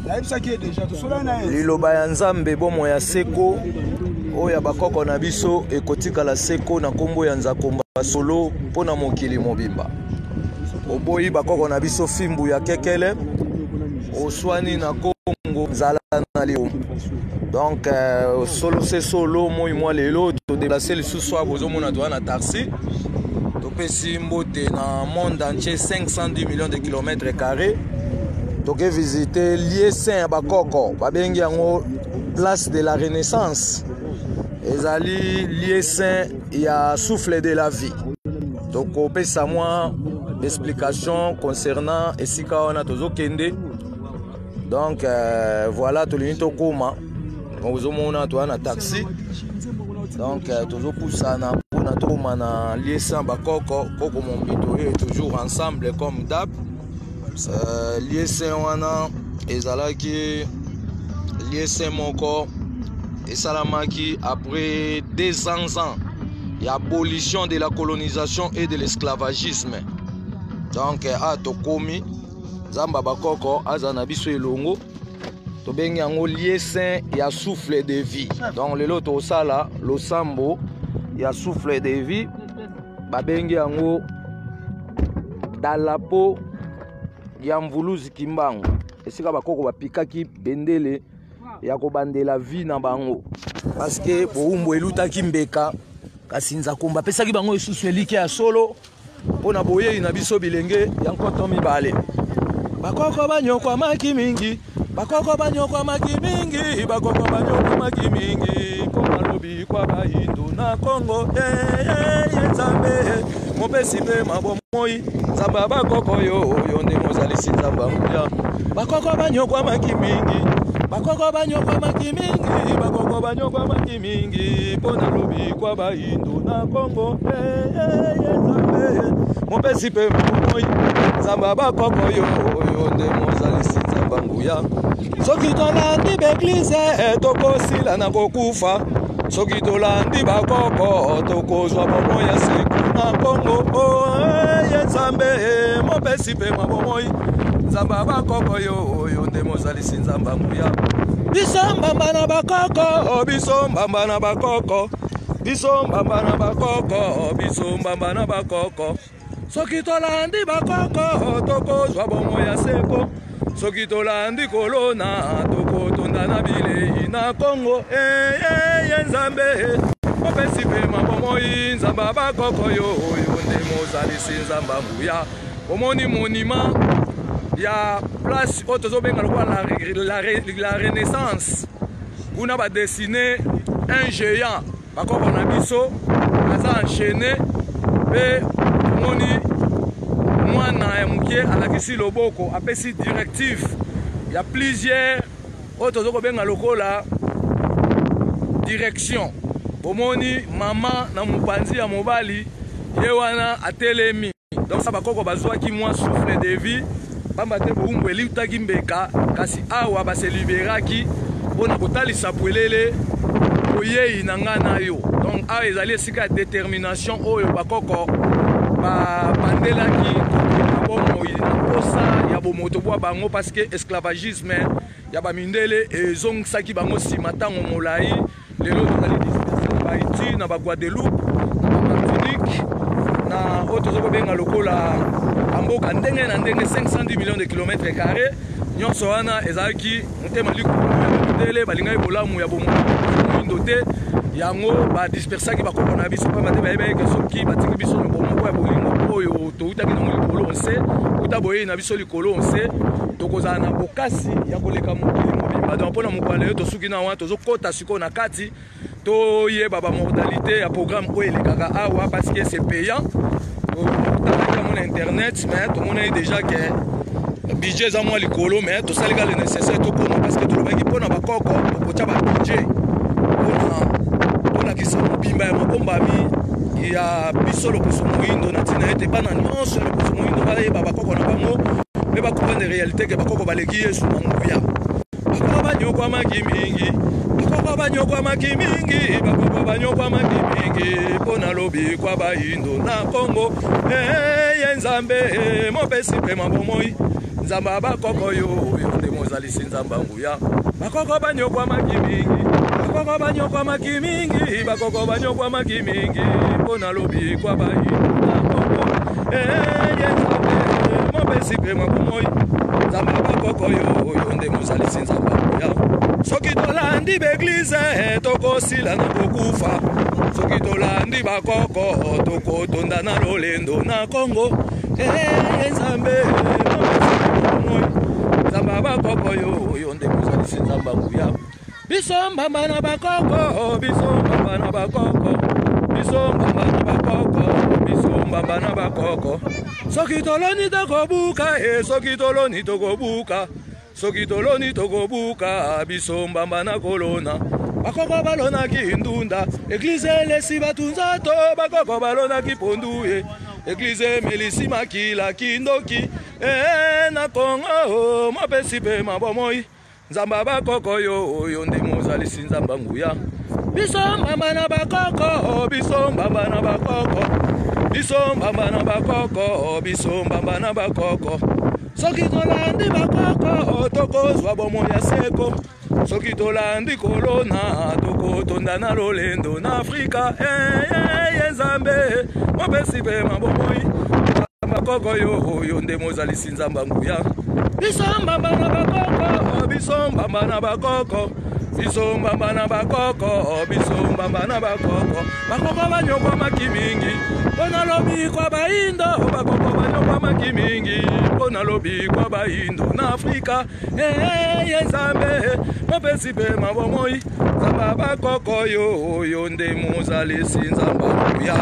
Nayebisaki ye deja tosolani na ye. Liloba ya Nzambe bomoi ya seko oyo ya bakoko na biso ekotikala seko na nkombo ya Nzakomba solo mpo na mokili mobimba. Oboyi bakoko na biso fimbu ya kekele, oswani na Kongo nzala na libumu. Donc solo se solo moi mwa lelo todeplace lisusu awa bozomona toza na taxi topesi mbote na monde entier 510 millions de kilomètres carrés toke visite lieu saint ya bakoko babengi yango place de la renaissance ezali lieu saint ya souffle de la vie tokopesa mwa explication concernant esika wana tozokende. Donc voilà tolingi tokóma ozomona toza na taxi donc tozopusana mpona tokóma na lieu saint bakoko koko mombito oyo toujours ensemble comme d'hab. Lieu saint wana ezalaki lieu saint moko esalamaki après 200 ans ya abolition de la colonisation et de l'esclavagisme. Donc tokomi Nzamba bakoko aza na biso elongo tobengi yango lieu saint ya souffle de vie. Donc lelo tosala losambo ya souffle de vie babengi yango dalapo ya Mvuluzi Kimbangu esika bakoko bapikaki bendele ya kobandela vie na bango parce que bowumbu elutaki mbeka kasi Nzakomba apesaki bango lisusu elikya ya solo mpo na boyei na biso bilenge ya nkoto mibale. Bakoko banyokwamaki mingi, bakoko banyokwamaki mingi, bakoko banyokwamaki mingi mpo na lobikwa bayindo na Kongo. Ye Nzambe mopesi mpe mabomoi, Nzambe ya bakoko yo oyo nde mozalisi Nzambe ya nguya. Bakoko banyokwamaki mingi, bakoko banyokwamaki mingi, bakoko banyokwamaki mingi mpo na lobikwa bayindo na Kongo. Ye Nzambe mopesi mpe mabomoi, Nzambe ya bakoko yo oyo nde mozalisi Nzambe ya nguya. Soki tolandi baeglize tokosila na kokufa, soki tolandi bakoko tokozwa bomoi ya seko na Kongo. Ye Nzambe mopesi mpe mabomoi, Nzambe ya bakoko yo oyo nde mozalisi Nzambe ya nguya. Biso mbamba na bakoko, biso mbamba na bakoko, biso mbamba na bakoko, biso mbamba na bakoko. Soki tolandi bakoko tokozwa bomoi ya seko, soki tolandi kolona tokotonda na bilei na Kongo. Ye Nzambe mopesi mpe mabomoi, Nzambe ya bakoko yo oyo nde mozalisi Nzambe ya nguya. Omoni monument ya place oyo tozobenga lokola la renaissance, kuna badessine un géant bakoko na biso aza enchaîné mpe omoni mwana ya moke alakisi loboko apesi directive ya plusieurs oyo tozo kobenga lokola direction. Bomoni mama na mopanzi ya mobali ye wana atelemi. Donc sa bakoko bazwaki mwa souffle de vie pamba te bowumbu elutaki mbeka, kasi awa base liberaki mpona kotalisa pwelele boyei na nga na yo. Donc awa ezali esika ya détermination oyo bakoko babandelaki kokenda bomoi na posa ya bomoto bwa bango, parce que esclavagisme ya bamindele ezongisaki bango nsima ntango molai. Lelo tozali disperse na ba-Haïti, na ba-Guadeloupe, na ba-Martinique, na oyo toza kobenga lokola bamboka ndenge na ndenge, 510 millions de kilomètres carrés. Nyonso wana ezalaki motema likolo ya bamindele, balingaki bolamu ya bomoindo te, yango badispersaki bakoko na biso pamba te bayebaki ke soki batiki biso na bomoko ya bolingo oyo toutaki nango likolo nse, uta boyei na biso likolo nse, tokozala na bokasi ya koleka mokili mobimba. Donc mpona mokolo lelo tosuki na wana, tozokɔta sikoyo na kati toyeba bamodalité ya programme oyo elekaka awa, parce que c'est payant. Totalaki yango na internet, mais tomonaki déjà ke budget eza mwa likolo, mais tosali kaka le nécessaire tokoma, parce que tolobaki mpona bakoko tokotya babudget mpona tolakisa mobimba ya mabombami ya biso loposo moyindo, na ntina ete bana nyonso ya loposo moyindo bayeba bakoko na bango mpe bacomprendre réalité ke bakoko baleki Yesu na nguya. Bakoko banyokwamaki mingi, bakoko banyokwamaki mingi, bakoko banyokwamaki mingi mpo na lobikwa bayindo na Kongo. Ye Nzambe mopesi mpe mabomoi. Nzambe ya bakoko yo, yo nde mozalisi Nzambe ya nguya. Bakoko banyokwamaki mingi, bakoko banyokwamaki mingi, bakoko banyokwamaki mingi mpo na lobikwa bayindo na Kongo. Eh, ye Nzambe mopesi mpe mwa bomoi. Nzambe ya bakoko yo, yo nde mozalisi Nzambe ya nguya. Soki tolandi baeglize tokosila na kokufa. Soki tolandi bakoko tokotonda na lolendo na Kongo. Eh, Nzambe Nzambe ya bakoko yo, yo nde mozalisi Nzambe ya nguya. Biso mbamba na bakoko, biso mbamba na bakoko, biso mbamba na bakoko, biso mbamba na bakoko. Soki toloni tokobuka, e soki toloni tokobuka, soki toloni tokobuka, biso mbamba na kolona. Bakoko balonaki ndunda, eglize elesi bato nzoto, bakoko balonaki pondu ye, eglize emelisi makila kindoki, e na Kongo mopesi pe mabomoi. Nzambe ya bakoko yo, yo nde mozalisi Nzambe ya nguya. Biso mbamba na bakoko, biso mbamba na bakoko, biso mbamba na bakoko, biso mbamba na bakoko. Soki tolandi bakoko, tokozwa bomoi ya seko. Soki tolandi kolona, tokotonda na lolendo na Afrika. Eh, eh, eh, Nzambe, mopesi mpe mabomoi. Bakoko yo, yo nde mozalisi Nzambe ya nguya. Biso mbamba na bakoko, biso mbamba na bakoko, biso mbamba na bakoko, biso mbamba na bakoko. Bakoko banyokwamaki mingi mpo na lobikwa bayindo, bakoko banyokwamaki mingi mpo na lobikwa bayindo na Afrika. Eh, ye Nzambe mopesi mpe mabomoi, Nzambe ya bakoko yo, yo nde mozalisi Nzambe ya nguya.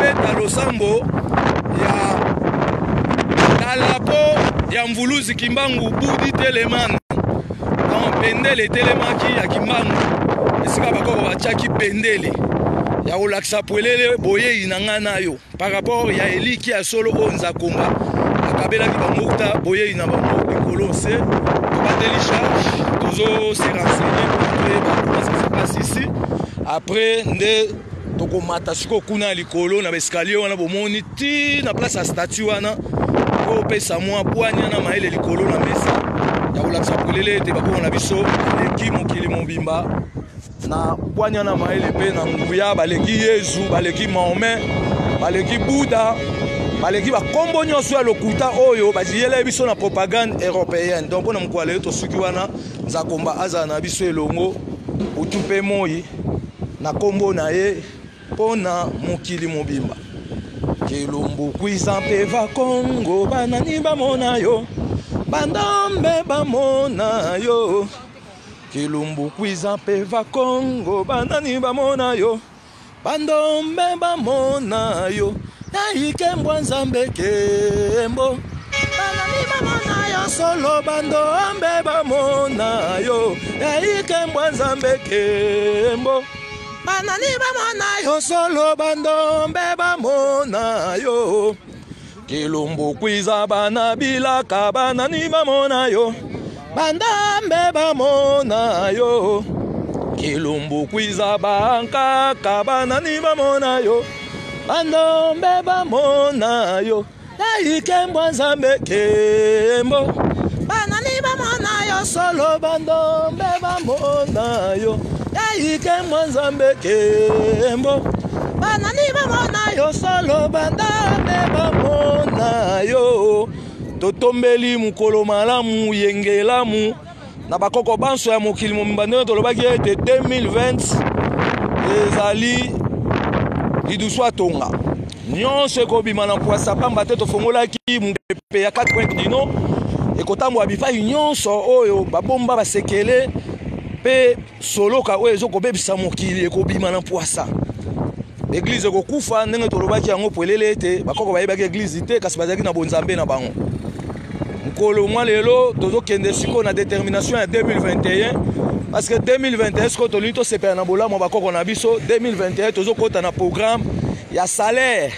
Beta losambo ya dalapo ya Mvuluzi Kimbangu Budi Teleman. Donc bendele etelemaki ya Kimbangu esika bakoko batiaki bendele ya kolakisa pwelele boyei na ngai na yo par rapport ya eliki ya solo oyo Nzakomba akabelaki bango uta boyei na bango likolo nse. Tobateli charge, tozo se renseigner toyeba comment ça se passe ici. Après nde tokomata sikoyo kuna ya likolo na baescalier wana bomoni ti na place ya statue wana po opesa mwa bwanya na mayele likolo na mesa ya kolakisa polele ete bakoko na biso baleki mokili mobimba na bwanya na mayele mpe na nguya, baleki Yezu, baleki Mahomet, baleki Buddha, baleki bakombo nyonso ya lokuta oyo baziyela biso na propagande européenne. Donc mpo na mokolo ya lelo tosuki wana. Nzakomba azala na biso elongo butu mpe moi na kombo na ye mpo na mokili mobimba. Kilumbu kwiza mpe va Kongo, banani bamona yo, bandombe bamona yo. Kilumbu kwiza mpe va Kongo, banani bamona yo, bandombe bamona yo. Naikembwa Nzambe kembo, banani bamona yo solo, bandombe bamona yo. Naikembwa Nzambe kembo, banani bamona yo solo, bandombe bamona yo. Kilumbu kwiza bana bilaka, banani bamona yo, bandambe bamona yo. Kilumbu kwiza bankaka, banani bamona yo, bandombe bamona yo. Naikembwa Nzambe kembo, banani bamona yo solo, bandombe bamona yo. Naikembwa Nzambe kembo, banani bamona yo solo, bandombe bamona yo. Totombeli mokolo malamu yengelamu na bakoko banso ya mokili mobimba, ndenge tolobaki ete 2020 ezali lidusu atonga nyonso ekobima na mpwasa pamba te. Tofongolaki mopepe ya 4 point dino ekotambola bipai nyonso oyo babomba basekele mpe soloka oyo ezokobebisa mokili ekobima na mpwasa. Eglize ekokufa ndenge tolobaki yango pwelele ete bakoko bayebaki eglize te, kasi bazalaki na bonzambe na bango. Mokolo mwa lelo tozokende sikoyo na determination ya 2021, parce que 2021 sikoyo tolingi tosepela na bolamu ya bakoko na biso. 2021 tozokota na programme ya salaire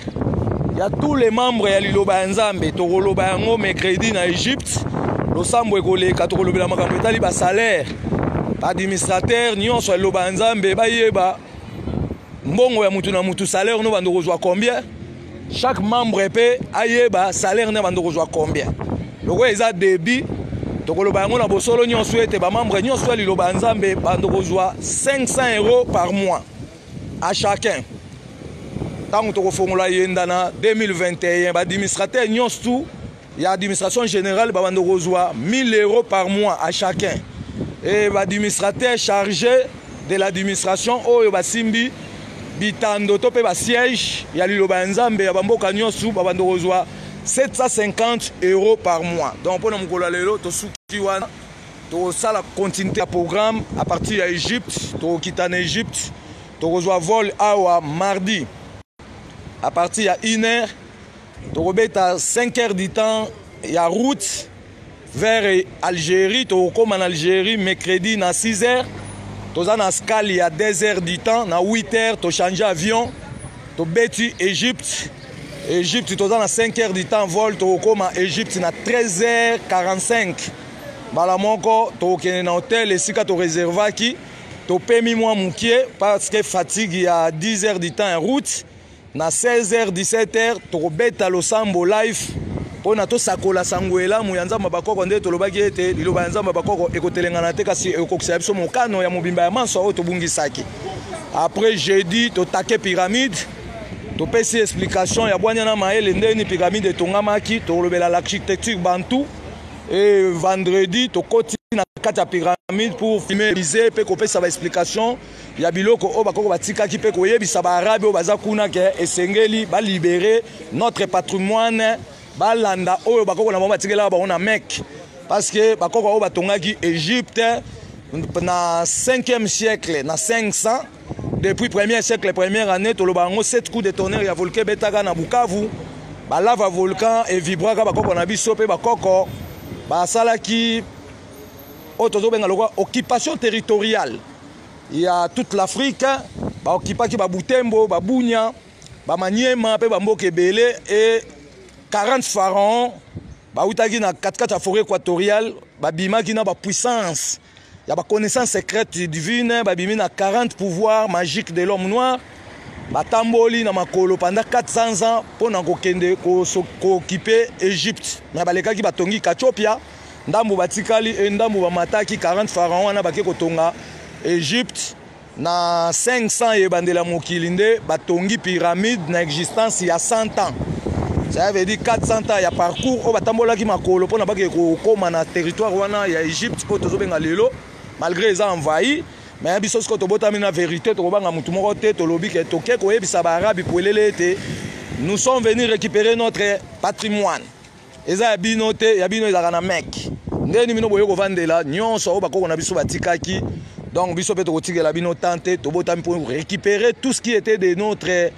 ya tous les membres ya liloba ya Nzambe. Tokoloba yango mercredi na Egypte, losambo ekoleka, tokolobela makambo etali basalaire, baadministrateur nyonso ya liloba ya Nzambe bayeba mbongo ya mutu na mutu, salaire no bando kozwa combien, chaque membre mpe ayeba salaire na bando kozwa combien. Lokola eza début, tokoloba yango na bosolo nyonso ete bamembre nyonso ya liloba ya Nzambe bando kozwa 500 euros par mois à chacun. Ntango tokofongola yenda na 2021, baadministrateur nyonso tu ya administration générale babando kozwa 1000 euros par mois à chacun. Et baadministrateur chargé de l'administration oyo basimbi bitando to mpe basiège ya liloba ya Nzambe ya bamboka nyonso babando kozwa 750 euros par mois. Donc mpona mokolo ya lelo tosuki wana, tokosala continuité ya programme à partir ya Égypte. Tokokita na Égypte, tokozwa vol awa mardi à partir ya 1 heure, tokobeta 5 heures du temps ya route vers Algérie. Tokokóma na Algérie mercredi na 6 heures, toza na escale ya 2 heures du temps. Na 8 heures tochange avion, tobeti Égypte. Égypte toza na 5 heures du temps vol, tokokóma Égypte na 13 heures 45. Mbala moko tokokende na hotel esika toreservaki, topemi mwa mokie parce que fatigue ya 10 heures du temps en route. Na 16 heures, 17 heures tokobeta losambo live mpona tosakola sango elamu ya Nzambe bakoko. Nde tolobaki ete liloba ya Nzambe bakoko ekotelengana te, kasi ekokisa biso mokano ya mobimba ya manso oyo tobungisaki. Après, jeudi totake pyramide, topesi explication ya bwanya na mayele ndeni pyramide etongamaki, tokolobela l'architecture bantu. Et vendredi tokoti na kati ya pyramide pour filmer mpe kopesa baexplication ya biloko oyo bakoko batikaki, mpe koyebisa baarabe oyo baza kuna ke esengeli balibérer notre patrimoine, balanda oyo bakoko na bango batikelaka bango na Mecque, parce que bakoko oyo batongaki Égypte na 5e siècle, na 500 depuis premier siècle, première année. Toloba yango, 7 coups de tonnerre ya volcan ebetaka na Bukavu, balava volcan evibraka bakoko na biso, mpe bakoko basalaki oyo tozobenga lokola occupation territoriale ya toute l'Afrique. Baokipaki Babutembo, Babunya, Bamaniema mpe bamboka ebele. E 40 pharaon bautaki na katikati ya forêt équatoriale, babimaki na bapuissance ya baconnaissance secrète divine, babimi na 40 pouvoirs magiques de l'homme noir. Batamboli na makolo pendant 400 ans mpona kokende kooccuper Égypte, me balekaki, batongi Katiopia ndambu, batikali e ndambu bamataki. 40 pharaon wana bake kotonga Égypte na 500 ebandela mokili, nde batongi pyramide na existence ya 100 ans. Ça veut dire 400 ans ya parcours oyo batambolaki makolo mpona bake kokóma na territoire wana ya Égypte oyo tozobenga lelo, malgré eza envahi. Mais biso sikoyo tobotami na vérité, tokobanga mutu moko te. Tolobi ke toke koyebisa baarabi polele ete nous sommes venus récupérer notre patrimoine. Eza ya bino te, ya bino ezalaka na Mecque. Ndeni bino boye kovandela nyonso oyo bakoko na biso batikaki? Donc biso mpe tokotikela bino tan te. Tobotami mpo récupérer tout ce qui était de notre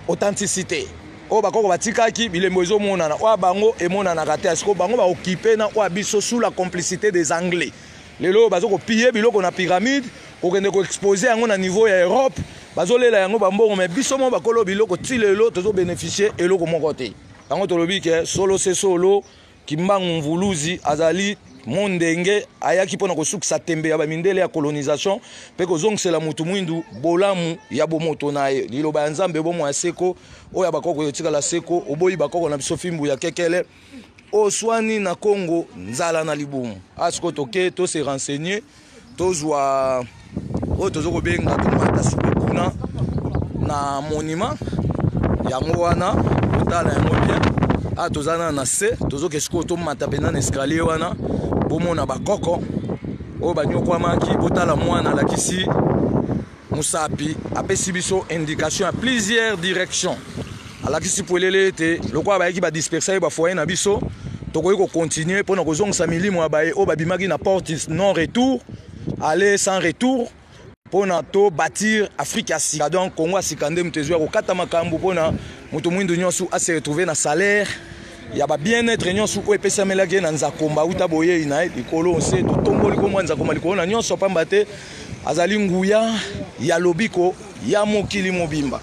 authenticité oyo bakoko batikaki. Bilembo ezomonana, oyo bango emonanaka te. Sikoyo bango baokipe na oyo biso sous la complicité des Anglais. Lelo oyo baza kopiller biloko na pyramide, kokende koexposer yango na niveau ya Europe, bazolela yango bambongo. Me biso mo bakolo biloko, ti lelo tozobénéficie eloko moko te. Yango tolobi ke solo se solo, Kimbangu Mvuluzi azali mondenge ayaki mpona kosukisa tembe ya bamindele ya colonisation mpe kozongisela motu mwindu bolamu ya bomoto na ye. Liloba ya Nzambe, bomo ya seko oyo ya bakoko etikala seko. Oboyi bakoko na biso, fimbu ya kekele oswani na Kongo, nzala na libumu. Asiko toke tose renseigner, tozwa oyo toza kobenga, tomata siko kuna na monument yango wana, totala yango bien. Awa toza na se, tozoke sikoyo tomata mpenza na escalier wana, bomona bakoko oyo banyokwamaki. Botala, mwana alakisi mosapi, apesi biso indication ya plusieurs directions. Alakisi polele ete lokola bayaki badisperser ye bafoyer na biso, tokoki kocontinuer mpona kozongisa milimo ya baye oyo babimaki na porte non retour, aller sans retour, mpona tobâtir Afrique ya sika, donc Congo ya sika. Nde moto ezwi ya kokata makambo mpona moto mwindu nyonso ase retrouve na salaire ya babien-être nyonso oyo epesamelaki ye na Nzakomba uta boyei na ye likolo nse. Totomboli komwa Nzakomba likolo na nyonso, pamba te azali nguya ya lobiko ya mokili mobimba.